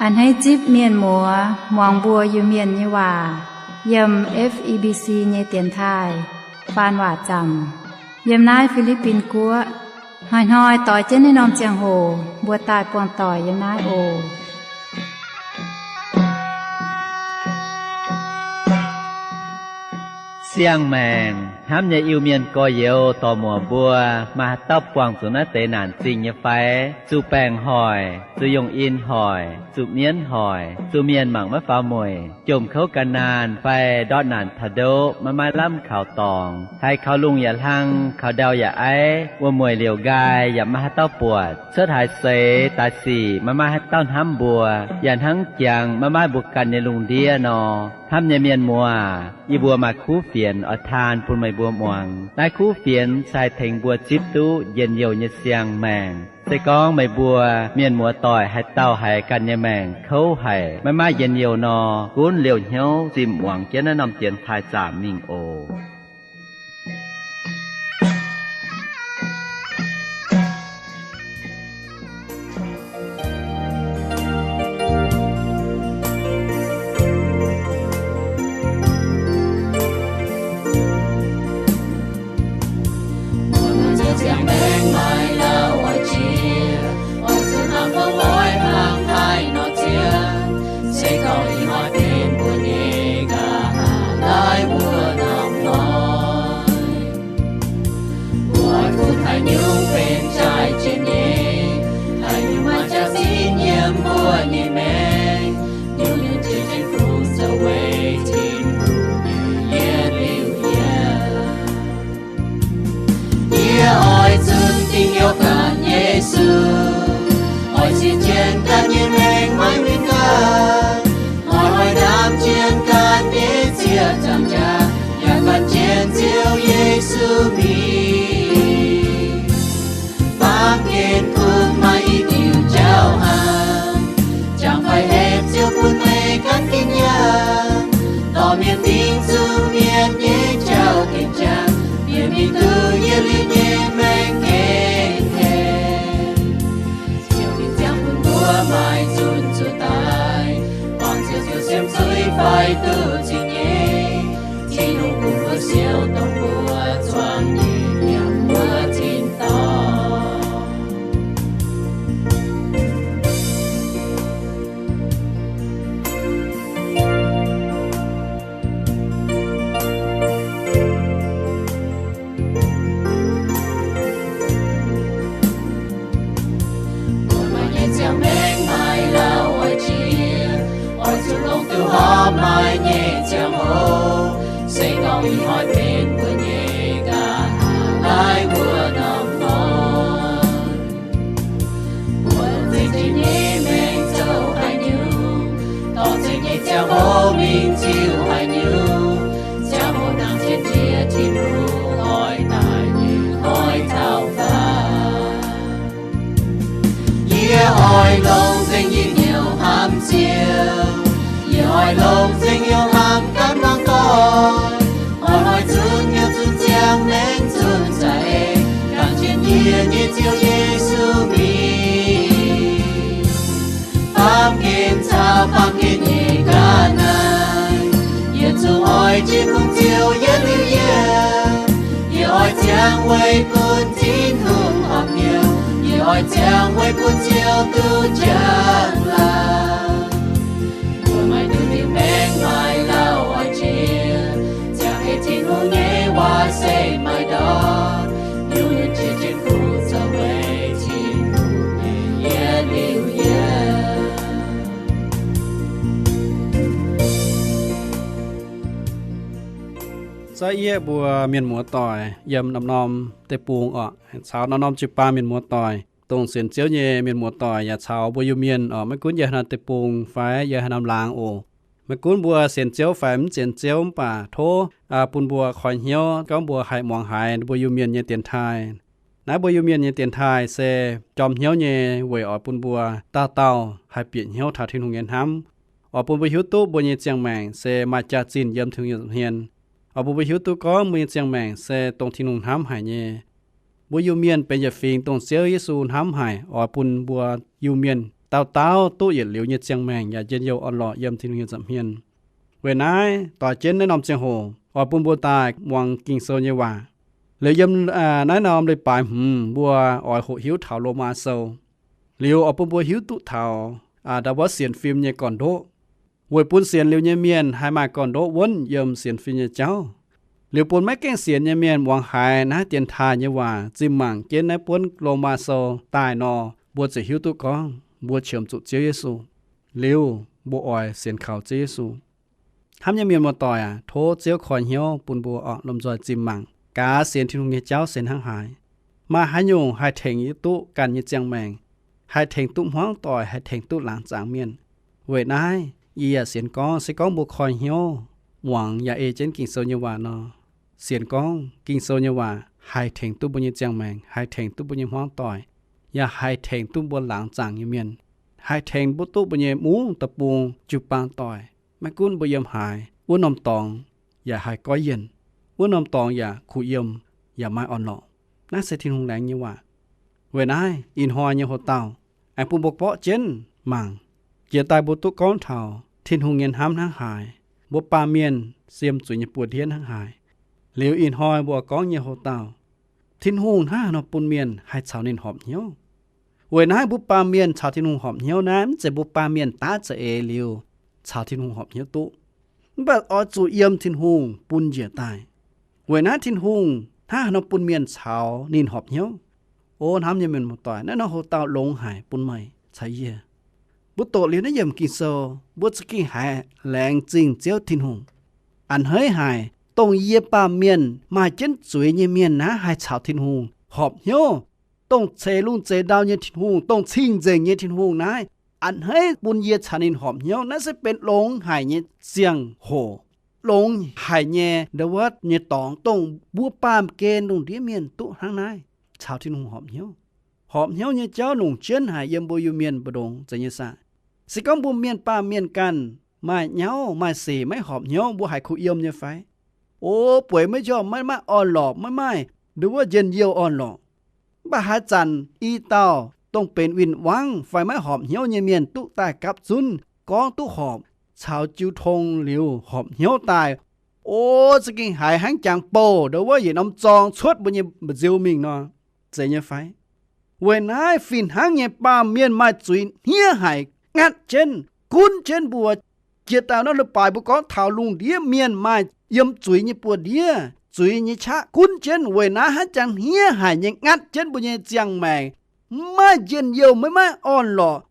A'hneiv zipv mienh muoz muangx mbuo Iu-Mienh nyei waac yiem F E B C nyei dienx taaih faan waac zaamc yiem naaiv Fi^li^bin Guoqv. Hnoi-hnoi doix jienv naaiv norm ziangh hoc mbuo daaih buangh doic yiem naaiv oc. Siang-maengc hnamv nyei Iu-Mienh gorx-youz dorc-muoc mbuo, maaih haaix dauh buangh zuqc naaiv deix naanc zingh nyei fai? Zuqc baengc hoic, zuqc yungh in hoic, zuqc mienv hoic, zuqc mienh mangc maiv faaux mueic, jomc kouv gan naanh fai ndortv naanc taux ndoqv maiv maaih lamh kaux dorngx, haiz kaux lungh yaac hlang, kaux ndau yaac aiv, wuom-mueic liouc nqaai yaac maiv maaih haaix dauh buatc, cuotv haaix seix daaih sic maiv maaih haaix dauh hnamv mbuo, yaac hnangv jangx maiv maaih mbuo ganh nyei lungh ndiev nor. Hnamv nyei mienh muoz, yie mbuo maaih kuv fienx oix taan bun meih mbuo muangx. Naaiv kuv fienx se haih tengx mbuo zipv duqv njien-youh nyei siang-maengc. Se gorngv meih mbuo mienh muoz-doic haaix dauh haiz ganh nyei maengc kouv haic, maiv maaih njien-youh nor, gunv liouh hnyouv zimh muangx jienv naaiv norm dienx taaih zaamc mingh oc. Muoz-doic, ziangh maengc maaih lauh oix jiex, oix zuqc hnangv gorngv oix hnangv haaix nor ziangh, se gorngv ih hnoi benx mbuo nyei nqa'haav laaic wuov norm hnoi. Mbuo oix bun haaix nyungc benx jaaix jienv nyei, haaix nyungc maaih jaax-zinh yiem mbuo nyei maengc, nyungc-nyungc jiex jienv kungx zoux weic Tin-Hungh nyei yietc liuz yietc. Yie oix zunc dingh hnyouv gan Yesu, oix zieqv jienv ganh nyei maengc maiv winh ganh, oix hoic ndaamv jienv ganh nyei ziex nzaangc jaax, yaac gan jienv Ziouv Yesu mingh. Baamh gen kungx maaih i diuc jauv haic, jangx fai hepc Ziouv bun meih gan gengh nyaanh, dorh mienh fingx zuqc mienh nyei jauv gengh jangx, mienh mingh duqv yietc liuz nyei maengc gengh hepc. Ziouv mingh ziangh bun mbuo maaih nzunc zuqc daaih, buangh Ziouv Ziouv siemv zuiz fai duqv zingh nyei. Tin-Hungh bun mbuo siou dongh mbuo zuangx nyei yiem wuov tin-dorngh. Mbuo maaih nyei ziangh maengc maaih lauh oix jiex, oix zuqc longc duqv horpc maaih nyei ziangh hoc, se gorngv ih hnoi benx mbuo nyei nqa'haav laaic wuov norm hnoi. Mbuo longc nzengc jiex nyei maengc zoux haaix nyungc, dorh nzengc nyei ziangh hoc mingh ziux haaix nyungc, ziangh hoc nangc jienv jiex Tin-Hungh oix daaih nyei hnoi taux faaux. Yie oix longc nzengc yie hnyouv hnamv Ziouv. Yie oix longc nzengc hnyouv hnamv ganh muangx doic. Oix hoic zunc hnyouv zunc ziangh maengc zunc za'eix, nangc jienv yie nyei Ziouv Yesu mingh. Baamh gen caux baamh gen nyei ga'naaiv, yietc zungv oix jiex bun Ziouv yietc liuz yietc. Yie oix ziangh weic bun Tin-Hungh horpc hnyouv. Yie oix ziangh weic bun Ziouv duqv njang-laangc. Mbuo maaih duqv diuh maengc maaih lauh oix jiex, ziangh heix Tin-Hungh nyei waac se maaih ndortv. Nyungc-nyungc jiex jienv kungx zoux weic Tin-Hungh nyei yietc liuz yietc. Za'gengh yie mbuo mienh muoz-doic yiem norm-norm deic-bung oc, caux norm-norm jiu-baang mienh muoz-doic, dongh sienx Ziouv nyei mienh muoz-doic yaac caux mbuo Iu-Mienh oc, maiv gunv yiem haaix norm deic-bung fai yiem haaix norm laangz oc. Maiv gunv mbuo sienx Ziouv fai mv sienx Ziouv mv baac tov bun mbuo koi hnyouv gorngv mbuo haih muangx haiz mbuo Iu-Mienh nyei dienx taaih. Naaiv mbuo Iu-Mienh nyei dienx taaih se jorm hnyouv nyei weic oix bun mbuo dauh dauh haih bieqc hnyouv taux Tin-Hungh nyei hnamv, oix bun mbuo hiuv duqv mbuo nyei ziangh maengc se maaih jaax-zinh yiem Tin-Hungh nyei nza'hmien, oix bun mbuo hiuv duqv gorngv mbuo nyei ziangh maengc se dongh Tin-Hungh hnamv haic nyei. Mbuo Iu-Mienh benx yietc fingx dongh Ziouv Yesu hnamv haic, oix bun mbuo Iu-Mienh dauh dauh duqv yietc liuz nyei ziangh maengc yaac njien-youh orn-lorqc yiem Tin-Hungh nyei nza'hmien. Weic naaiv doix jienv naaiv norm ziangh hoc oix bun mbuo daaih muangx Ging-Sou nyei waac. Liuz yiem naaiv norm leiz-baaix hmz mbuo oix hoqc hiuv taux Lomaa Sou. Liuz oix bun mbuo hiuv duqv taux ndau wuov sienx fim nyei gorn-ndoqv, weic bun sienx liuz nyei mienh haih maaih gorn-ndoqv wuonv yiem sienx fim nyei jauv. Liuz bun maiv gaengh sienx nyei mienh muangx haiz naaiv dienx taaih nyei waac, zinh mangc jienv naaiv buonv Lomaa Sou daaih nor, mbuo ziouc hiuv duqv gorngv mbuo qiemx zuqc Ziouv Yesu. Liuz mbuo oix sienx kaux Ziouv Yesu. Hnamv nyei mienh muoz-doic aac, tov Ziouv koi hnyouv bun mbuo oc lomh nzoih zinh mangc gaax sienx Tin-Hungh nyei jauv se hnangv haaix. Maaih haaix nyungc haih tengx yie duqv ganh nyei ziangh maengc, haih tengx duqv hmuangv doic, haih tengx duqv laangz zaangc mienh. Weic naaiv yie yaac sienx gorngv, se gorngv mbuo koi hnyouv muangx yaac ei jienv Ging-Sou nyei waac nor, sienx gorngv Ging-Sou nyei waac haih tengx duqv mbuo nyei ziangh maengc, haih tengx duqv mbuo nyei hmuangv doic, yaac haih tengx duqv mbuo laangz zaangc nyei mienh, haih tengx mbuo duqv mbuo nyei mungv deic-bung jiu-baang doic. Maiv gunv mbuo yiem haaix, wuov norm dorngx yaac haih goiv yienh, wuov norm dorngx yaac kuh yiem, yaac maaih orn-lorqc. Naaiv se Tin-Hungh laengz nyei waac. Weic naaiv ih hnoi nyei hoc-dauh aengx bun mbuo borqv jienv mangc, jiex daaih mbuo duqv gorngv taux Tin-Hungh nyei hnamv hnangv haaix, mbuo baamh mienh se yiem zuiz nyei buoz-ndiev hnangv haaix. Liuz ih hnoi mbuo gorngv nyei hoc-dauh, Tin-Hungh hnangv haaix nor bun mienh haih caux ninh horpc hnyouv. Weic naaiv mbuo baamh mienh caux Tin-Hungh horpc hnyouv naaiv mv zeiz mbuo baamh mienh daav za'eix liuz caux Tin-Hungh horpc hnyouv duqv. Mv baac oix zuqc yiem Tin-Hungh bun njiec daaih. Weic naaiv Tin-Hungh hnangv haaix nor bun mienh caux ninh horpc hnyouv. O hnamv nyei mienh muoz-doic, naaiv norm hoc-dauh longx haic bun meih caux yie. Mbuo doqc liuz naaiv yiemc Ging-Sou, mbuo za'gengh haiz laengz zingh Ziouv Tin-Hungh. A'hneiv haic, dongh yie baamh mienh maaih jienv zuiz nyei mienh naaiv haih caux Tin-Hungh horpc hnyouv. Dongh ceix lungh zeix ndau nyei Tin-Hungh, dongh cing-nzengc nyei Tin-Hungh naaiv a'hneiv bun yie caux ninh horpc hnyouv. Naaiv se benx longx haic nyei ziangh hoc, longx haic nyei ndau wuov nyei dorngx, dongh mbuo baamh gen lungh ndiev mienh duqv hnangv naaiv caux Tin-Hungh horpc hnyouv. Horpc hnyouv nyei jauv longc jienv haic yiem mbuo Iu-Mienh mbu'ndongx zeiz nyei saah? Se gorngv mbuo mienh baamh mienh ganh maaih nyauv maaih sic maiv horpc hnyouv, mbuo haiz kuh yiem nyei fai? O, bueix maiv njormh, maiv maaih orn-lorqc, maiv maaih ndau wuov njien-youh orn-lorqc. Mv baac haaix zanc i dauh dongh benx win-wangv fai maiv horpc hnyouv nyei mienh duqv daaih gapv zunv gorngv duqv horpc, caux jiu tong liuz horpc hnyouv daaih, o, za'gengh haiz hnangv jangx bouh ndau wuov yietc norm zorng cuotv mbuo nyei mba'nziu mingh nor, zeiz nyei fai? Weic naaiv fih hnangv nyei baamh mienh maaih zuiz hniev haic, ngatv jienv, gunv jienv mbuo. Jiex daaih naaiv leiz-baaix mbuo gorngv taux lungh ndiev mienh maaih yiem zuiz nyei buoz-ndiev, zuiz nyei qaqv gunv jienv, weic naaiv hnangv jangx hniev haic nyei ngatv jienv mbuo nyei ziangh maengc, maiv maaih njien-youh, maiv maaih orn-lorqc.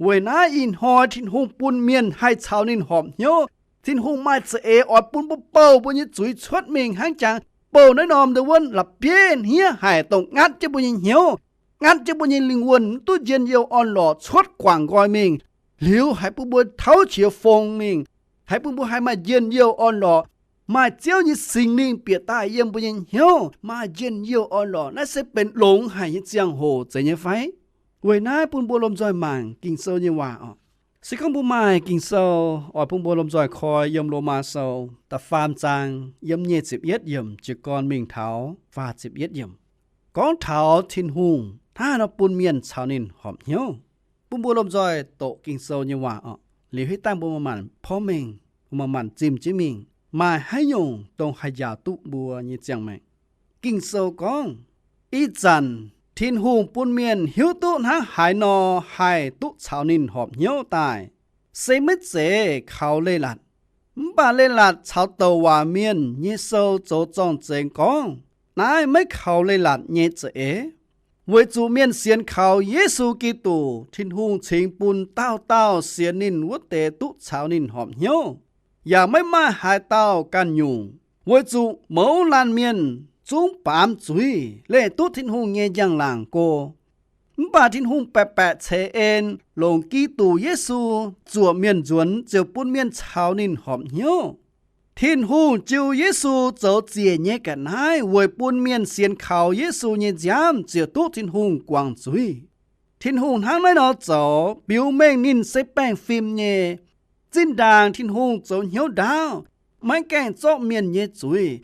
Weic naaiv ih hnoi Tin-Hungh bun mienh haih caux ninh horpc hnyouv. Tin-Hungh maaih za'eix oix bun mbuo bouh mbuo nyei zuiz cuotv mingh hnangv jangx bouh naaiv norm ndau wuov la'bieiv hniev haic, dongh ngatv jienv mbuo nyei hnyouv, ngatv jienv mbuo nyei lingh wuonh, mv duqv njien-youh orn-lorqc cuotv guangc nqoi mingh. Liuz haih bun mbuo tauv qiex fong mingh, haih bun mbuo haih maaih njien-youh orn-lorqc, maaih Ziouv nyei Singx Lingh bieqc daaih yiem mbuo nyei hnyouv, maaih njien-youh orn-lorqc. Naaiv se benx longx haic nyei ziangh hoc, zeiz nyei fai? Weic naaiv bun mbuo lomh nzoih mangc Ging-Sou nyei waac oc. Se gorngv mbuo maaih Ging-Sou, oix bun mbuo lomh nzoih koi yiem Lomaa Sou da'faam zaang yiem nyic ziepc yietv yiemc jiez gorn mingh taux faah ziepc yietv yiemc, gorngv taux Tin-Hungh hnangv haaix nor bun mienh caux ninh horpc hnyouv. Bun mbuo lomh nzoih doqc Ging-Sou nyei waac oc. Liuz hitv dangh mbuo manc-manc porv mengh, mbuo manc-manc zimh jienv mingh, maaih haaix nyungc dongh haih njaaux duqv mbuo nyei ziangh maengc. Ging-Sou gorngv, ih zanc Tin-Hungh bun mienh hiuv duqv hnangv haaix nor haih duqv caux ninh horpc hnyouv daaih, se maiv zeiz kaux leiz-latc. Mv baac leiz-latc caux douc waac mienh nyei sou zoux zorng-zengx gorngv, naaiv maiv kaux leiz-latc nyei za'eix, weic zuqc mienh sienx kaux Yesu Giduc, Tin-Hungh cingx bun dauh dauh sienx ninh wuov deix duqv caux ninh horpc hnyouv. Yaac maiv maaih haaix dauh ganh nyungc, weic zuqc mouz laanh mienh zungv baamz zuiz, leih duqv Tin-Hungh nyei njang-laangc go. Mv baac Tin-Hungh baeqc baeqc ceix en, longc Giduc Yesu zuoqc mienh nzuonx ziouc bun mienh caux ninh horpc hnyouv. Tin-Hungh jiu Yesu zoux ziec nyei ga'naaiv weic bun mienh sienx kaux Yesu nyei nziaamv ziouc duqv Tin-Hungh guangc zuiz. Tin-Hungh hnangv naaiv nor zoux biux mengh ninh se baengh fim nyei. Zinh ndaangc Tin-Hungh zoux hnyouv ndaauv, maiv gaengh zorqv mienh nyei zuiz.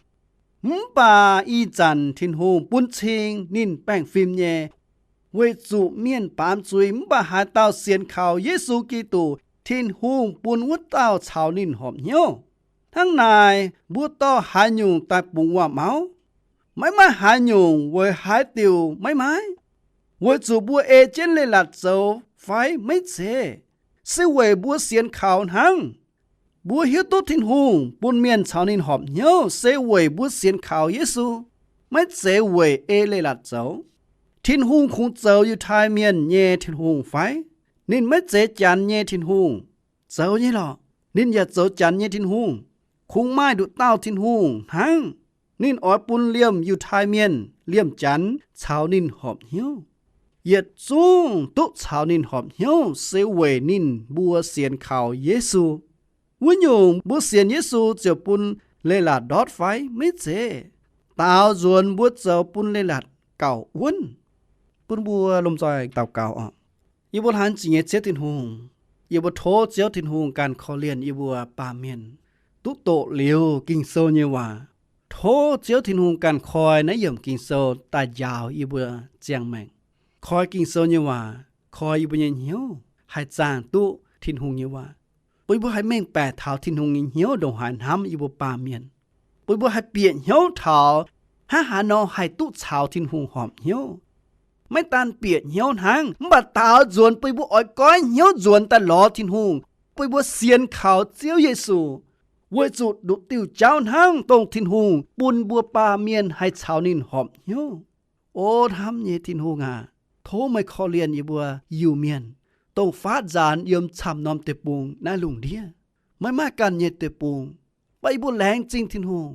Mv baac ih zanc Tin-Hungh bun cing ninh baengh fim nyei. weic zuqc mienh baamz zuiz, mv baac haaix dauh sienx kaux Yesu Giduc, Tin-Hungh bun wuov dauh caux ninh horpc hnyouv. Hnangv naaic, mbuo dorh haaix nyungc daaih bungx waac-mauv? Maiv maaih haaix nyungc weic haaix diuc maiv maaih. Weic zuqc mbuo ei jienv leiz-latc zoux fai? Maiv zeiz. Se weic mbuo sienx kaux hnangv. Mbuo hiuv duqv Tin-Hungh bun mienh caux ninh horpc hnyouv se weic mbuo sienx kaux Yesu, maiv zeiz weic ei leiz-latc zoux. Tin-Hungh kungx zoux Yiutai Mienh nyei Tin-Hungh fai? Ninh maiv zeiz Janx nyei Tin-Hungh. Zoux nyei lorqc, ninh yaac zoux Janx nyei Tin-Hungh. Kungx maaih nduqc dauh Tin-Hungh hnangv. Ninh oix bun liemh Yiutai Mienh, liemh Janx caux ninh horpc hnyouv. Yietc zungv duqv caux ninh horpc hnyouv se weic ninh mbuo sienx kaux Yesu. Wuov nyungc, mbuo sienx Yesu ziouc bun leiz-latc ndortv fai? Maiv zeiz. Daaux nzuonx mbuo zoux bun leiz-latc gauh wuonv. Bun mbuo lomh nzoih daux gaux oc. Yie mbuo hlaax zingx nyei Ziouv Tin-Hungh, yie mbuo tov Ziouv Tin-Hungh ganh korv-lienh yie mbuo baamh mienh duqv doqc liuz Ging-Sou nyei waac. Tov Ziouv Tin-Hungh ganh koi naaiv yiemc Ging-Sou daaih njaaux yie mbuo ziangh maengc. Koi Ging-Sou nyei waac koi yie mbuo nyei hnyouv haih zaangh duqv Tin-Hungh nyei waac, bun yie mbuo haih mengh baeqc taux Tin-Hungh nyei hnyouv ndongc haaix hnamv yie mbuo baamh mienh, bun yie mbuo haih bieqc hnyouv taux hnangv haaix nor haih duqv caux Tin-Hungh horpc hnyouv. Maiv daan bieqc hnyouv hnangv, mv baac daaux nzuonx bun yie mbuo oix goiv hnyouv nzuonx daaih lorz Tin-Hungh, bun yie mbuo sienx kaux Ziouv Yesu, weic zuqc nduqc diuh jauv hnangv dongh Tin-Hungh bun mbuo baamh mienh haih caux ninh horpc hnyouv. O hnamv nyei Tin-Hungh aac, tov meih korv-lienh yie mbuo Iu-Mienh, dongh faatv nzaanx yiem camv norm deic-bung naaiv lungh ndiev, maiv maaih ganh nyei deic-bung. Mv baac yie mbuo laengz zingh Tin-Hungh,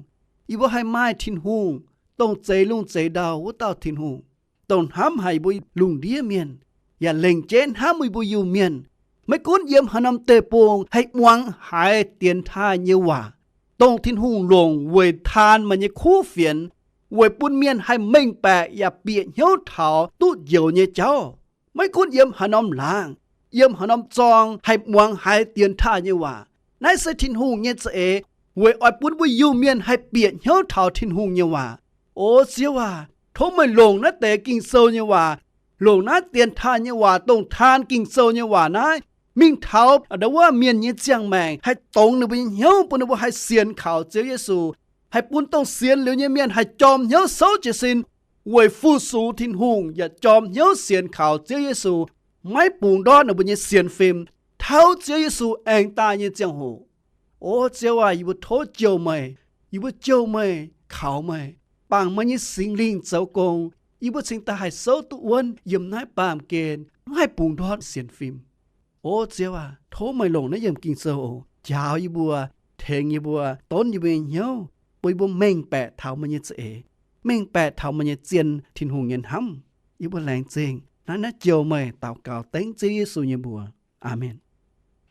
yie mbuo haih maaih Tin-Hungh, dongh zeix lungh zeix ndau wuov dauh Tin-Hungh, dongh hnamv haic yie mbuo lungh ndiev mienh, yaac lengc jeiv hnamv yie mbuo Iu-Mienh. Maiv gunv yiem haaix norm deic-bung haih muangx haiz dienx taaih nyei waac, dongh Tin-Hungh longc weic taan meih nyei kuv fienx, weic bun mienh haih mengh baeqc yaac bieqc hnyouv taux duqv njoux nyei jauv. Maiv gunv yiem haaix norm laangz, yiem haaix norm zorng haih muangx haiz dienx taaih nyei waac. Naaiv se Tin-Hungh nyei za'eix weic oix bun mbuo Iu-Mienh haih bieqc hnyouv taux Tin-Hungh nyei waac. O Ziouv aac, tov meih longc naaiv deix Ging-Sou nyei waac, longc naaiv dienx taaih nyei waac, dongh taan Ging-Sou nyei waac naaiv, mingh taux ndau wuov mienh nyei ziangh maengc, haih dongz ninh mbuo nyei hnyouv, bun ninh mbuo haih sienx kaux Ziouv Yesu, haih bun dongh sienx liuz nyei mienh haih jorm hnyouv souv jiez sin weic fu-sux Tin-Hungh, yaac jorm hnyouv sienx kaux Ziouv Yesu, maiv bungx ndortv ninh mbuo nyei sienx fim, tauv Ziouv Yesu aengx daaih nyei ziangh hoc. O Ziouv aac, yie mbuo tov jouh meih, yie mbuo jouh meih, kaux meih, bangc meih nyei Singx Lingh zoux gong, yie mbuo cingx daaih haih souv duqv wuonv yiem naaiv baamh gen, maiv haih bungx ndortv sienx fim. O Ziouv aac, tov meih longc naaiv yiemc Ging-Sou oc, njaaux yie mbuo, tengx yie mbuo, donv yie mbuo nyei hnyouv, bun yie mbuo mengh baeqc taux meih nyei za'eix, mengh baeqc taux meih nyei zien Tin-Hungh nyei hnamv. Yie mbuo laengz zingh naaiv, naaiv jouh meih, daux gaux dengv Ziouv Yesu nyei mbuox. Aamen.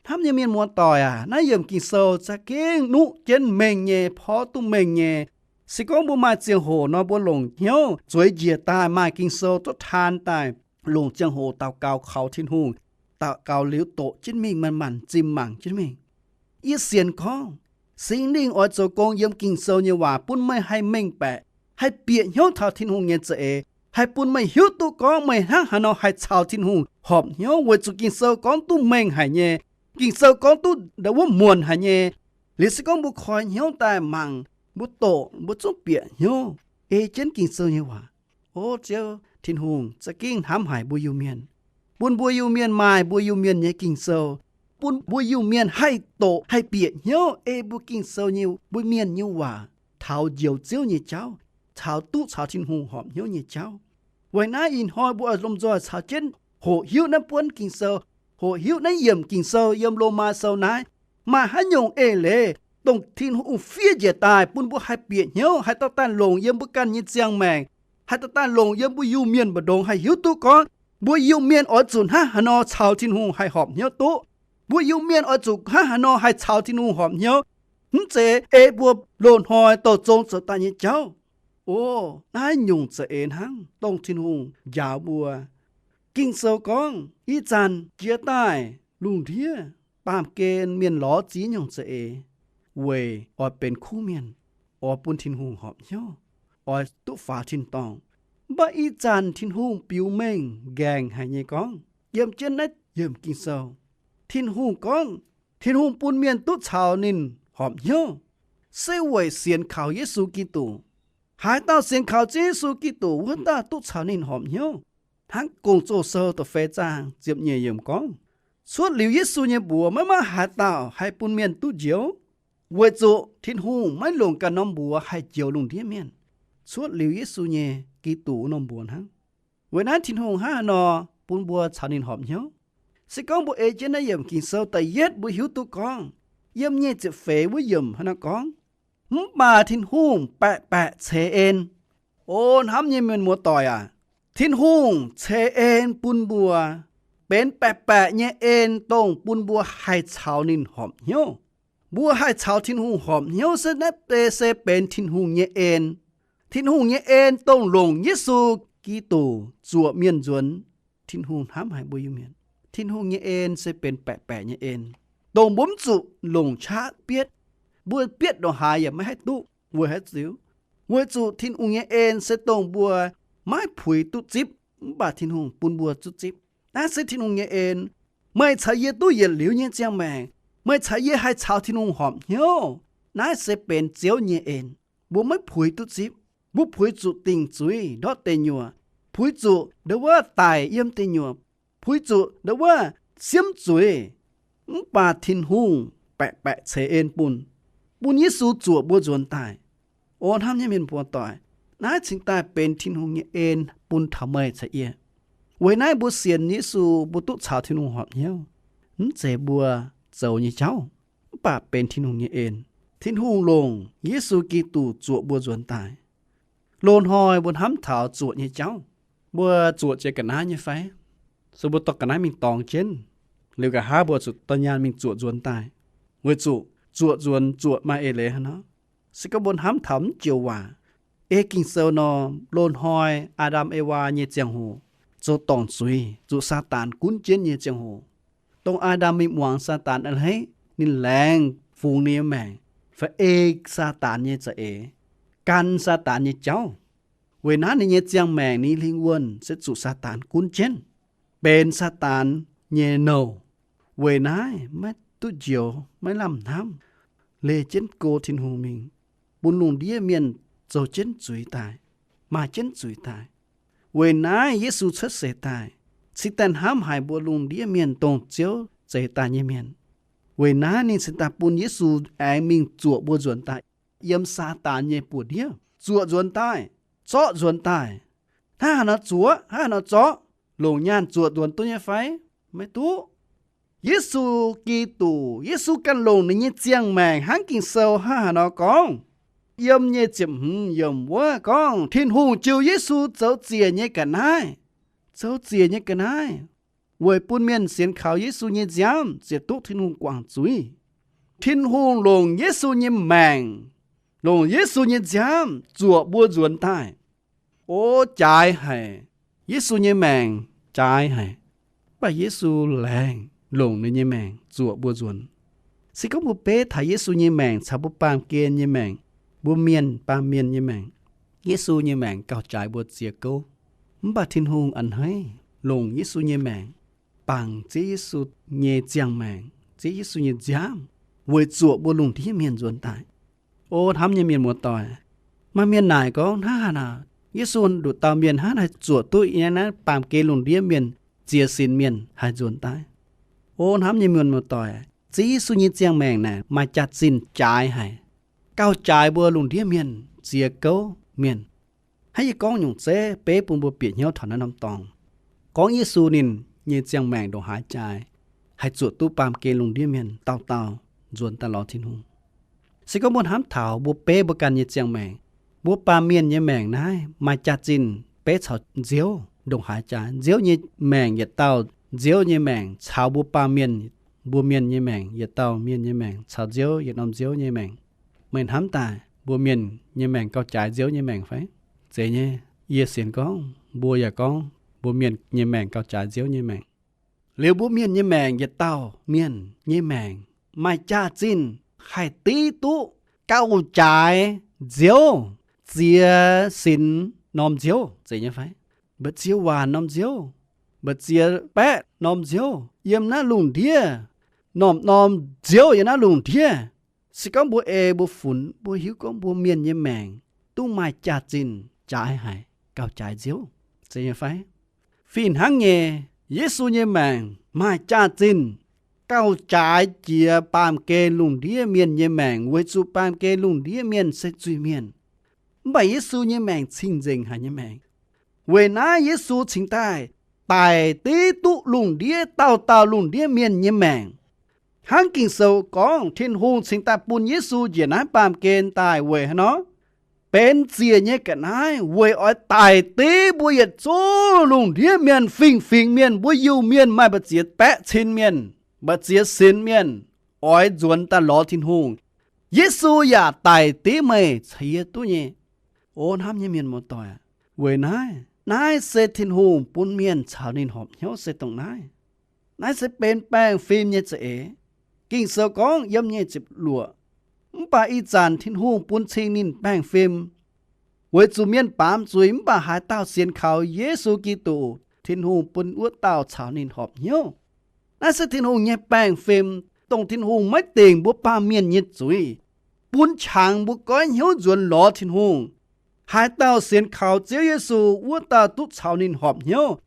Hnamv nyei mienh muoz-doic aac, naaiv yiemc Ging-Sou za'gengh nuqv jienv mengh nyei, porv duqv mengh nyei. Se gorngv mbuo maaih ziangh hoc nor, mbuo longc hnyouv zueiz njiec daaih maaih Ging-Sou duqv taan daaih, longc ziangh hoc daux gaux kaux Tin-Hungh, daux gaux liuz doqc jienv mingh, manc-manc zimh mangc jienv mingh. Yie sienx gorngv Singx Lingh oix zoux gong yiem Ging-Sou nyei waac bun meih haih mengh baeqc, haih bieqc hnyouv taux Tin-Hungh nyei za'eix, haih bun meih hiuv duqv gorngv meih hnangv haaix nor haih caux Tin-Hungh horpc hnyouv, weic zuqc Ging-Sou gorngv duqv mengh haic nyei. Ging-Sou gorngv duqv ndau wuov muonc haic nyei. Liuz se gorngv mbuo koi hnyouv daaih mangc, mbuo doqc, mbuo zungv bieqc hnyouv ei jienv Ging-Sou nyei waac. O Ziouv Tin-Hungh, za'gengh hnamv haic mbuo Iu-Mienh, bun mbuo Iu-Mienh maaih mbuo Iu-Mienh nyei Ging-Sou, bun mbuo Iu-Mienh haih doqc haih bieqc hnyouv ei mbuo Ging-Sou nyei, mbuo mienh nyei waac, taux njoux Ziouv nyei jauv, caux duqv caux Tin-Hungh horpc hnyouv nyei jauv. Weic naaiv ih hnoi mbuo oix lomh nzoih caux jienv hoqc hiuv naaiv buonv Ging-Sou, hoqc hiuv naaiv yiemc Ging-Sou yiem Lomaa Sou naaiv. Maaih haaix nyungc eix leiz dongh Tin-Hungh fiev njiec daaih bun mbuo haih bieqc hnyouv, haih dauh daaih longc yiem mbuo ganh nyei ziangh maengc, haih dauh daaih longc yiem mbuo Iu-Mienh mbu'ndongx, haih hiuv duqv gorngv mbuo Iu-Mienh oix zuqc hnangv haaix nor caux Tin-Hungh haih horpc hnyouv duqv. Mbuo Iu-Mienh oix zuqc hnangv haaix nor haih caux Tin-Hungh horpc hnyouv, mv zeiz ei mbuo loz-hnoi douh zong zoux daaih nyei jauv. O, naaiv nyungc za'eix hnangv dongh Tin-Hungh njaaux mbuo. Ging-Sou gorngv ih zanc jiex daaih lungh ndiev baamh gen mienh lorz ziex nyungc za'eix weic oix benx kuv mienh, oix bun Tin-Hungh horpc hnyouv, oix duqv faaux tin-dorngh. Mv baac ih zanc Tin-Hungh biux mengh nqaengc haic nyei gorngv, yiem jienv naaiv yiemc Ging-Sou, Tin-Hungh gorngv, Tin-Hungh bun mienh duqv caux ninh horpc hnyouv, se weic sienx kaux Yesu Giduc. Haaix dauh sienx kaux Ziouv Yesu Giduc, wuov dauh duqv caux ninh horpc hnyouv. Hnangv Gong-Zoh Sou da'feix zaang ziepc nyeic yiemc gorngv, cuotv liuz Yesu nyei mbuox maiv maaih haaix dauh haih bun mienh duqv njoux, weic zuqc Tin-Hungh maiv longc ganh norm mbuox haih njoux lungh ndiev mienh. Cuotv liuz Yesu nyei, Giduc wuov norm mbuox hnangv. Weic naaiv Tin-Hungh hnangv haaix nor bun mbuo caux ninh horpc hnyouv? Se gorngv mbuo ei jienv naaiv yiemc Ging-Sou da'yietv, mbuo hiuv duqv gorngv, yiem nyic ziepc feix wuov yiemc hnangv naaiv gorngv, mv baac Tin-Hungh baeqc baeqc ceix en. O hnamv nyei mienh muoz-doic aac, Tin-Hungh ceix en bun mbuo benx baeqc baeqc nyei en, dongh bun mbuo haih caux ninh horpc hnyouv. Mbuo haih caux Tin-Hungh horpc hnyouv se naaiv se benx Tin-Hungh nyei en. Tin-Hungh nyei en dongh longc Yesu Giduc zuoqc mienh nzuonx. Tin-Hungh hnamv haic mbuo Iu-Mienh. Tin-Hungh nyei en se benx baeqc baeqc nyei en, dongh mbuo mv zuqc longc qaqv bietv. Mbuo bietv ndongc haaix yaac maiv haih duqv. Weic haaix diuc? Weic zuqc Tin-Hungh nyei en se dongh mbuo maiv puix duqv zipv, mv baac Tin-Hungh bun mbuo duqv zipv. Naaiv se Tin-Hungh nyei en. Meih caux yie duqv yietc liuz nyei ziangh maengc, meih caux yie haih caux Tin-Hungh horpc hnyouv, naaiv se benx Ziouv nyei en. Mbuo maiv puix duqv zipv. Mbuo puix zuqc dingc zuiz ndortv deic nyuoqc, puix zuqc ndau wuov daic yiem deic nyuoqc, puix zuqc ndau wuov siemv zuiz. Mv baac Tin-Hungh baeqc baeqc ceix en bun, bun Yesu zuoqc mbuo nzuonx daaih. O hnamv nyei mienh muoz-doic, naaiv cingx daaih benx Tin-Hungh nyei en bun taux meih caux yie. Weic naaiv mbuo sienx Yesu, mbuo duqv caux Tin-Hungh horpc hnyouv, mv zeiz mbuo zoux nyei jauv, mv baac benx Tin-Hungh nyei en. Tin-Hungh longc Yesu Giduc zuoqc mbuo nzuonx daaih. Loz-hnoi mbuo hnamv taux zuoqc nyei jauv, mbuo zuoqc jiex ga'naaiv nyei fai? Se mbuo dorh ga'naaiv mingh dorngx jienv, liuz nqa'haav mbuo zuqc dorh nyaanh mingh zuoqc nzuonx daaih, weic zuqc zuoqc nzuonx zuoqc maaih eix leiz hnangv nor. Se gorngv mbuo hnamv taux mv joux waac, ei Ging-Sou nor, loz-hnoi Aa^ndam Ewaa nyei ziangh hoc zoux dorngc zuiz, zuqc Saadaan gunv jienv nyei ziangh hoc, dongh Aa^ndam mingh muangx Saadaan a'hneiv, ninh laengz fungx ninh nyei maengc, fai ei Saadaan nyei za'eix, gan Saadaan nyei jauv. Weic naaiv ninh nyei ziangh maengc, ninh lingh wuonh se zuqc Saadaan gunv jienv, benx Saadaan nyei nouh. Weic naaiv maiv duqv njoux, maiv lamh hnamv, leih jienv go Tin-Hungh mingh, bun lungh ndiev mienh zoux jienv zuiz daaih, maaih jienv zuiz daaih. Weic naaiv Yesu cuotv seix daaih, cingx daaih hnamv haic mbuo lungh ndiev mienh dongh Ziouv zeix daaih nyei mienh. Weic naaiv ninh cingx daaih bun Yesu aengx mingh zuoqc mbuo nzuonx daaih, yiem Saadaan nyei buoz-ndiev zuoqc nzuonx daaih, zorqv nzuonx daaih. Hnangv haaix nor zuoqv, hnangv haaix nor zorqv? Longc nyaanh zuoqc nzuonx duqv nyei fai? Maiv duqv. Yesu Giduc, Yesu ganh longc ninh nyei ziangh maengc hnangv Ging-Sou hnangv haaix nor gorngv, yiem nyic ziepc hmz yiemc wuov gorngv, Tin-Hungh jiu Yesu zoux ziec nyei ga'naaiv, zoux ziec nyei ga'naaiv, weic bun mienh sienx kaux Yesu nyei nziaamv ziouc duqv Tin-Hungh guangc zuiz. Tin-Hungh longc Yesu nyei maengc, longc Yesu nyei nziaamv zuoqc mbuo nzuonx daaih. O, jaaix haic. Yesu nyei maengc jaaix haic. Mv baac Yesu laengz longc ninh nyei maengc zuoqc mbuo nzuonx. Se gorngv mbuo beiv taux Yesu nyei maengc caux mbuo baamh gen nyei maengc, mbuo mienh baamh mienh nyei maengc, Yesu nyei maengc gauh jaaix mbuo ziex gouv. Mv baac Tin-Hungh a'hneiv longc Yesu nyei maengc, bangc Ziouv Yesu nyei ziangh maengc, Ziouv Yesu nyei nziaamv, weic zuoqc mbuo lungh ndiev mienh nzuonx daaih. O hnamv nyei mienh muoz-doic, maaih mienh naaic gorngv, hnangv haaix nor Yesu nduqc dauh mienh hnangv naaiv haih zuoqc duqv yiem naaiv baamh gen lungh ndiev mienh, ziex sinx mienh haih nzuonx daaih? O hnamv nyei mienh muoz-doic, Ziouv Yesu nyei ziangh maengc naaic maaih jaax-zinh jaaix haic, gauh jaaix mbuo lungh ndiev mienh ziex gouv mienh. Hnangv yie gorngv nyungc zeiv beiv bun mbuo bieqc hnyouv taux naaiv norm dorngx. Gorngv Yesu ninh nyei ziangh maengc ndongc haaix jaaix, haih zuoqc duqv baamh gen lungh ndiev mienh dauh dauh nzuonx daaih lorz Tin-Hungh. Se gorngv mbuo hnamv taux mbuo beiv mbuo ganh nyei ziangh maengc, mbuo baamh mienh nyei maengc naaiv maaih jaax-zinh beiv caux Nziouv ndongc haaix jaaix. Nziouv nyei maengc yietc dauh Nziouv nyei maengc caux mbuo baamh mienh, mbuo mienh nyei maengc yietc dauh mienh nyei maengc caux Nziouv yietc norm Nziouv nyei maengc. Meih hnamv daaih mbuo mienh nyei maengc gauh jaaix Nziouv nyei maengc fai? Zeiz nyei. Yie sienx gorngv mbuo yaac gorngv mbuo mienh nyei maengc gauh jaaix Nziouv nyei maengc. Liuz mbuo mienh nyei maengc yietc dauh mienh nyei maengc maaih jaax-zinh haih div duqv gauh jaaix Nziouv ziex sinx norm nziouv, zeiz nyei fai? Mbu'ziex waanc norm nziouv, mbu'ziex baeqv norm nziouv yiem naaiv lungh ndiev, norm-norm nziouv yiem naaiv lungh ndiev. Se gorngv mbuo ei mbuo funx, mbuo hiuv gorngv mbuo mienh nyei maengc duqv maaih jaax-zinh jaaix haic, gauh jaaix nziouv, zeiz nyei fai? Fih hnangv nyei, Yesu nyei maengc maaih jaax-zinh gauh jaaix jiex baamh gen lungh ndiev mienh nyei maengc, weic zuqc baamh gen lungh ndiev mienh se zuiz-mienh. Mv baac Yesu nyei maengc cing-nzengc haic nyei maengc. Weic naaiv Yesu cingx daaih daic div duqv lungh ndiev dauh dauh lungh ndiev mienh nyei maengc. Hnangv Ging-Sou gorngv, Tin-Hungh cingx daaih bun Yesu njiec naaiv baamh gen daaih weic haaix nor? Benx ziec nyei ga'naaiv weic oix daic div mbuo yietc zungv lungh ndiev mienh, fingx-fingx mienh, mbuo Iu-Mienh, maaih mbu'ziex baeqv cin mienh, mbu'ziex sinx mienh, oix nzuonx daaih lorz Tin-Hungh. Yesu yaac daic div meih caux yie duqv nyei. O hnamv nyei mienh muoz-doic aac, weic naaiv, naaiv se Tin-Hungh bun mienh caux ninh horpc hnyouv se dongh naaiv. Naaiv se benx baengh fim nyei za'eix. Ging-Sou gorngv yiem nyic ziepc luoqc, Mv baac ih zanc Tin-Hungh bun cing ninh baengh fim, weic zuqc mienh baamz zuiz. Mv baac haaix dauh sienx kaux Yesu Giduc, Tin-Hungh bun wuov dauh caux ninh horpc hnyouv. Naaiv se Tin-Hungh nyei baengh fim, dongh Tin-Hungh maiv dingc mbuo baamh mienh nyei zuiz, bun qangx mbuo goiv hnyouv nzuonx lorz Tin-Hungh. Haaix dauh sienx kaux Ziouv Yesu, wuov dauh duqv caux ninh horpc hnyouv.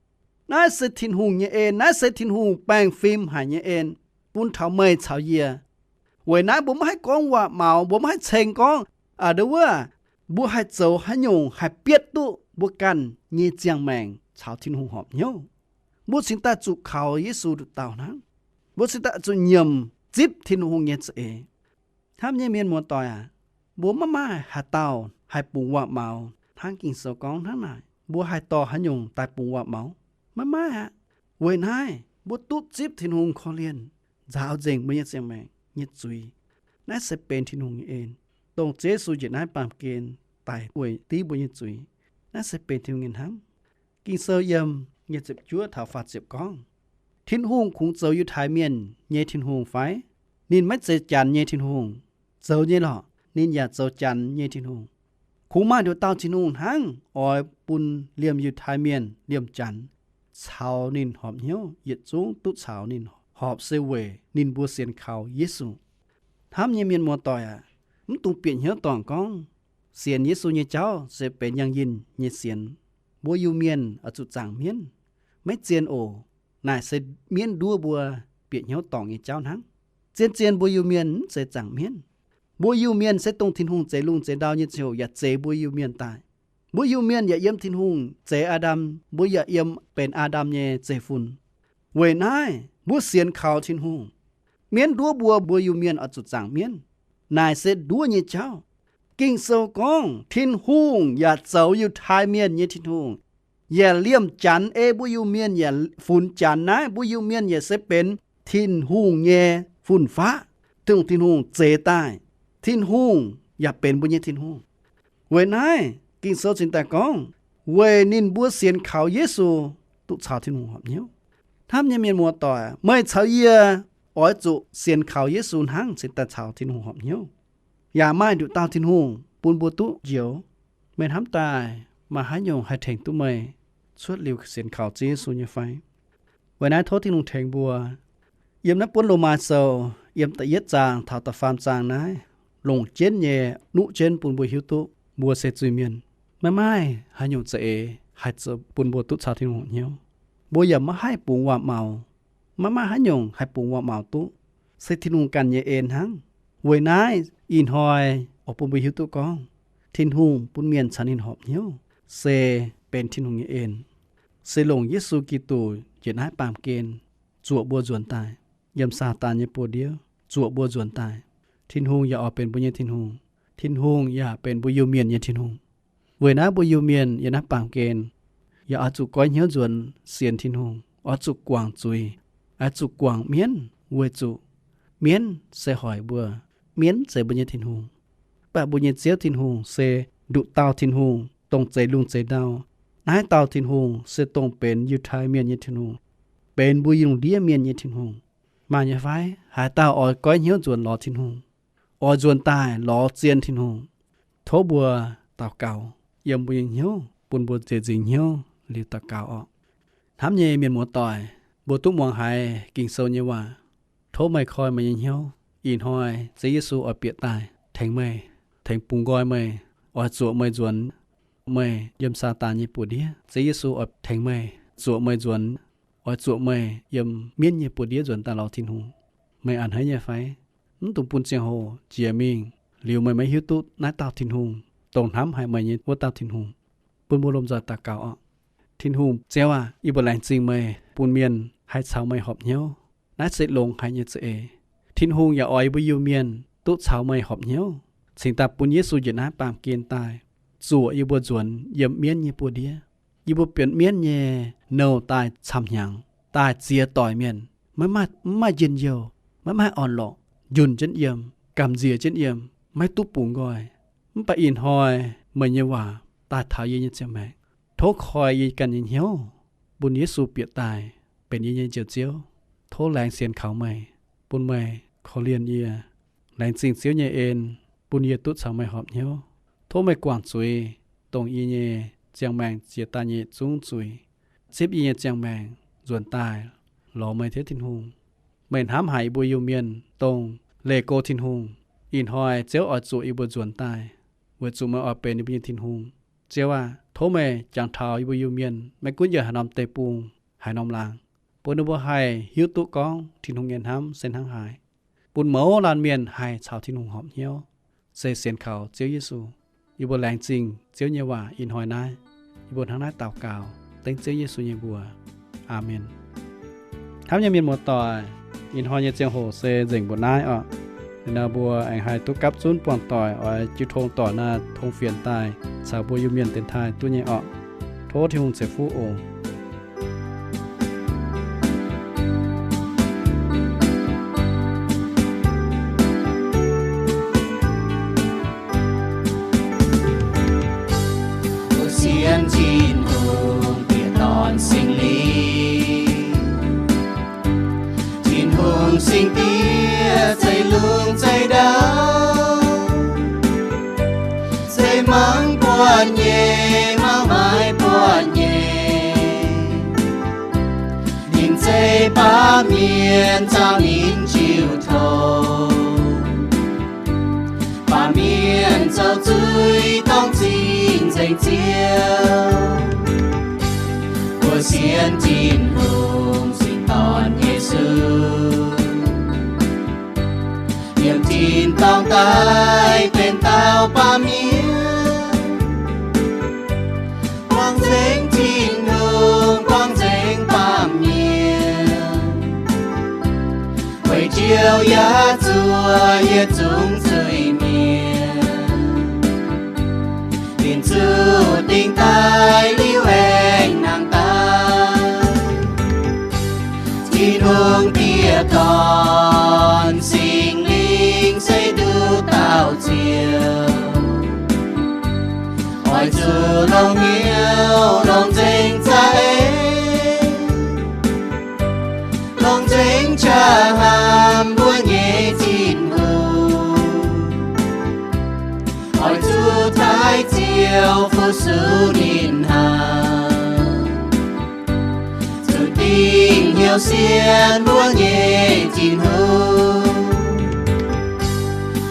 Naaiv se Tin-Hungh nyei en. Naaiv se Tin-Hungh baengh fim haic nyei en, bun taux meih caux yie. Weic naaiv mbuo maiv haih gorngv waac-maux, mbuo maiv haih ceng gorngv, aa, nduov wuov, mbuo haih zoux haaix nyungc haih bietv duqv mbuo ganh nyei ziangh maengc caux Tin-Hungh horpc hnyouv. Mbuo cingx daaih zuqc kaux Yesu nduqc dauh hnangv. Mbuo cingx daaih zuqc nyiemc zipv Tin-Hungh nyei za'eix. Hnamv nyei mienh muoz-doic aac, mbuo maiv maaih haaix dauh haih bungx waac-maux hnangv Ging-Sou gorngv hnangv naaic. Mbuo haih dorh haaix nyungc daaih bungx waac-maux? Maiv maaih aqv. Weic naaiv mbuo duqv zipv Tin-Hungh korv-lienh, nzaaux nzengc mbuo nyei ziangh maengc nyei zuiz. Naaiv se benx Tin-Hungh nyei en, dongh Ziouv Yesu njiec naaiv baamh gen daic weic div mbuo nyei zuiz. Naaiv se benx Tin-Hungh nyei hnamv. Ging-Sou yiem nyic ziepc juov taux faah ziepc gorngv, Tin-Hungh kungx zoux Yiutai Mienh nyei Tin-Hungh fai? Ninh maiv zeiz Janx nyei Tin-Hungh? Zoux nyei lorqc, ninh yaac zoux Janx nyei Tin-Hungh. Kungx maaih nduqc dauh Tin-Hungh hnangv oix bun liemh Yiutai Mienh, liemh Janx caux ninh horpc hnyouv, yietc zungv duqv caux ninh horpc se weic ninh mbuo sienx kaux Yesu. Hnamv nyei mienh muoz-doic aac, mv dungx bieqc hnyouv dorngc gorngv sienx Yesu nyei jauv se benx yangh yinh nyei sienx. Mbuo Iu-Mienh oix zuqc zaangc mienv. Maiv zien oc. Naaic se mienv nduov mbuo bieqc hnyouv dorngc nyei jauv hnangv. Zien-zien mbuo Iu-Mienh mv zeiz zaangc mienv. Mbuo Iu-Mienh se dongh Tin-Hungh zeix lungh zeix ndau nyei ziangh hoc yaac zeix mbuo Iu-Mienh daaih. Mbuo Iu-Mienh yaac yiem Tin-Hungh zeix Aa^ndam, mbuo yaac yiem benx Aa^ndam nyei zeiv-fun. Weic naaiv mbuo sienx kaux Tin-Hungh. Mienv nduov mbuo, mbuo Iu-Mienh oix zuqc zaangc mienv. Naaic se nduov nyei jauv. Ging-Sou gorngv Tin-Hungh yaac zoux Yiutai Mienh nyei Tin-Hungh, yaac liemh Janx ei mbuo Iu-Mienh yaac funx Janx. Naaiv mbuo Iu-Mienh yaac se benx Tin-Hungh nyei fun-faqv, dongh Tin-Hungh zeix daaih. Tin-Hungh yaac benx mbuo nyei Tin-Hungh. Weic naaiv Ging-Sou cingx daaih gorngv, weic ninh mbuo sienx kaux Yesu duqv caux Tin-Hungh horpc hnyouv. Hnamv nyei mienh muoz-doic, meih caux yie oix zuqc sienx kaux Yesu hnangv cingx daaih caux Tin-Hungh horpc hnyouv. Yaac maaih nduqc dauh Tin-Hungh bun mbuo duqv njoux. Meih hnamv daaih maaih haaix nyungc haih tengx duqv meih cuotv liuz sienx kaux Ziouv Yesu nyei fai? Weic naaiv tov Tin-Hungh tengx mbuo. Yiem naaiv buonv Lomaa Sou, yiem da'yietv zaang taux da'faam zaang naaiv, longc jienv nyei nuqv jienv bun mbuo hiuv duqv mbuo se zuiz-mienh. Maiv maaih haaix nyungc za'eix haih zoux bun mbuo duqv caux Tin-Hungh horpc hnyouv. Mbuo yaac maiv haih bungx waac-maux. Maiv maaih haaix nyungc haih bungx waac-maux duqv. Se Tin-Hungh ganh nyei en hnangv. Weic naaiv ih hnoi oix bun mbuo hiuv duqv gorngv, Tin-Hungh bun mienh caux ninh horpc hnyouv se benx Tin-Hungh nyei en. Se longc Yesu Giduc njiec naaiv baamh gen zuoqc mbuo nzuonx daaih, yiem Saadaan nyei buoz-ndiev zuoqc mbuo nzuonx daaih. Tin-Hungh yaac oix benx mbuo nyei Tin-Hungh. Tin-Hungh yaac benx mbuo Iu-Mienh nyei Tin-Hungh. Weic naaiv mbuo Iu-Mienh yiem naaiv baamh gen yaac oix zuqc goiv hnyouv nzuonx sienx Tin-Hungh, oix zuqc guangc zuiz, oix zuqc guangc mienv, weic zuqc mienv se hoic mbuo, mienv zeiz mbuo nyei Tin-Hungh. Mv baac mbuo nyei Ziouv Tin-Hungh se nduqc dauh Tin-Hungh, dongh zeix lungh zeix ndau. Naaiv dauh Tin-Hungh se dongh benx Yiutai Mienh nyei Tin-Hungh, benx mbuo lungh ndiev mienh nyei Tin-Hungh. Maaih nyei fai haaix dauh oix goiv hnyouv nzuonx lorz Tin-Hungh, oix nzuonx daaih lorz zien Tin-Hungh? Tov mbuo daux gaux yiem mbuo nyei hnyouv. bun mbuo nziex nzingc hnyouv liuz daux gaux orqc. Hnamv nyei mienh muoz-doic, mbuo duqv muangx haiz Ging-Sou nyei waac. Tov meih koi meih nyei hnyouv. Ih hnoi Ziouv Yesu oix bieqc daaih tengx meih, tengx bungx nqoi meih, oix zuoqc meih nzuonx meih yiem Saadaan nyei buoz-ndiev. Ziouv Yesu oix tengx meih, zuoqc meih nzuonx, oix zuoqc meih yiem mienv nyei buoz-ndiev nzuonx daaih lorz Tin-Hungh. Meih a'hneiv nyei fai? Mv dungx bun ziangh hoc jiex mingh liuz meih maiv hiuv duqv naaiv dauh Tin-Hungh, dongh hnamv haic meih nyei wuov dauh Tin-Hungh. Bun mbuo lomh nzoih daux gaux orqc. Tin-Hungh Ziouv aah! Yie mbuo laengz zingh meih bun mienh haih caux meih horpc hnyouv. Naaiv se longx haic nyei za'eix. Tin-Hungh yaac oix yie mbuo Iu-Mienh duqv caux meih horpc hnyouv, cingx daaih bun Yesu njiec naaiv baamh gen daaih, zuoqc yie mbuo nzuonx yiem mienv nyei buoz-ndiev. Yie mbuo benx mienv nyei nouh daaih camv-hnyangx, daaih ziex doic mienh, maiv maaih, maiv maaih njien-youh, maiv maaih orn-lorqc, njunh jienv yiem, gamh nziex jienv yiem, maiv duqv bungx nqoi. Mv baac ih hnoi meih nyei waac daaih taux yie nyei ziangh maengc. Tov koi yie ganh nyei hnyouv, bun Yesu bieqc daaih benx yie nyei Njoux Ziouv. Tov laengz sienx kaux meih, bun meih korv-lienh yie. Laengz zingh Ziouv nyei en, bun yie duqv caux meih horpc hnyouv. Tov meih guangc zuiz, dongh yie nyei ziangh maengc jiex daaih nyei zungv zuiz, zipv yie nyei ziangh maengc nzuonx daaih lorz meih, Ziouv Tin-Hungh. Meih hnamv haic yie mbuo Iu-Mienh dongh leih go Tin-Hungh. Ih hnoi Ziouv oix zuoqc yie mbuo nzuonx daaih, weic zuqc meih oix benx yie mbuo nyei Tin-Hungh. Ziouv aah! Tov meih jangx taux yie mbuo Iu-Mienh maiv gunv yiem haaix norm deic-bung, haaix norm laangz, bun ninh mbuo haih hiuv duqv gorngv Tin-Hungh nyei hnamv se hnangv haaix, bun mouz laanh mienh haih caux Tin-Hungh horpc hnyouv, se sienx kaux Ziouv Yesu. Yie mbuo laengz zingh Ziouv nyei waac ih hnoi naaiv. Yie mbuo hnangv naaiv daux gaux dengv Ziouv Yesu nyei mbuox. Aamen. Hnamv nyei mienh muoz-doic, ih hnoi nyei ziangh hoc se nzengc mbuoqc naaiv orqc. Liuz nor mbuo aengx haih duqv gapv zunv buangh doic oix jiu tong doic naaiv tong fienx daaih caux mbuo Iu-Mienh dienx taaih duqv nyei orqc. Tov Tin-Hungh ceix fuqv oc. Mbuo sienx Tin-Hungh bieqc dorn Singx Lingh. Tin-Hungh Singx Diex zeiv lungh zeiv ndau, zeiv mangv buatc nyei, mangv maaiz buatc nyei. Ninh zeiv baamh mienh caux ninh jiu tong, baamh mienh zoux zuiz dongh zingh nzengc Ziouv. Mbuo sienx Tin-Hungh Singx Dorn Yesu, yiem tin-dorngh daaih benx dauh baamh mienh, buangh nzengc Tin-Hungh, buangh nzengc baamh mienh, weic Ziouv yaac zuov yietc zungv zuiz-mienh. Ninh zuqc dingc daaih liuz aengx nangh daaih. Tin-Hungh Diex Dorn Singx Lingh se nduqc dauh Ziouv, oix zuqc longx hnyouv, longx nzengc za'eix, longx nzengc qaqv hnamv mbuo nyei Tin-Hungh. Oix zuqc taaih Ziouv fu-sux ninh hnangv, zuqc dingc hnyouv sienx mbuo nyei Tin-Hungh.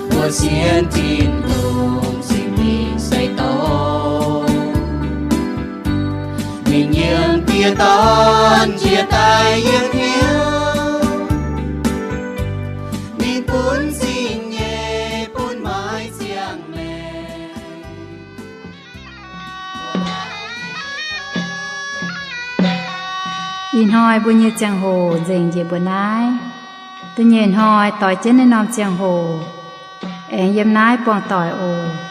Mbuo sienx Tin-Hungh Singx Lingh se dongh ninh yiem Diex Dorn njiec daaih yiem hnyouv. Ninh bun zingh nyei, bun maaiz ziangh maengc. Ih hnoi mbuo nyei ziangh hoc nzengc njiec mbuo naaiv. Da'nyeic hnoi doix jienv naaiv norm ziangh hoc aengx yiem naaiv buangh doic oc.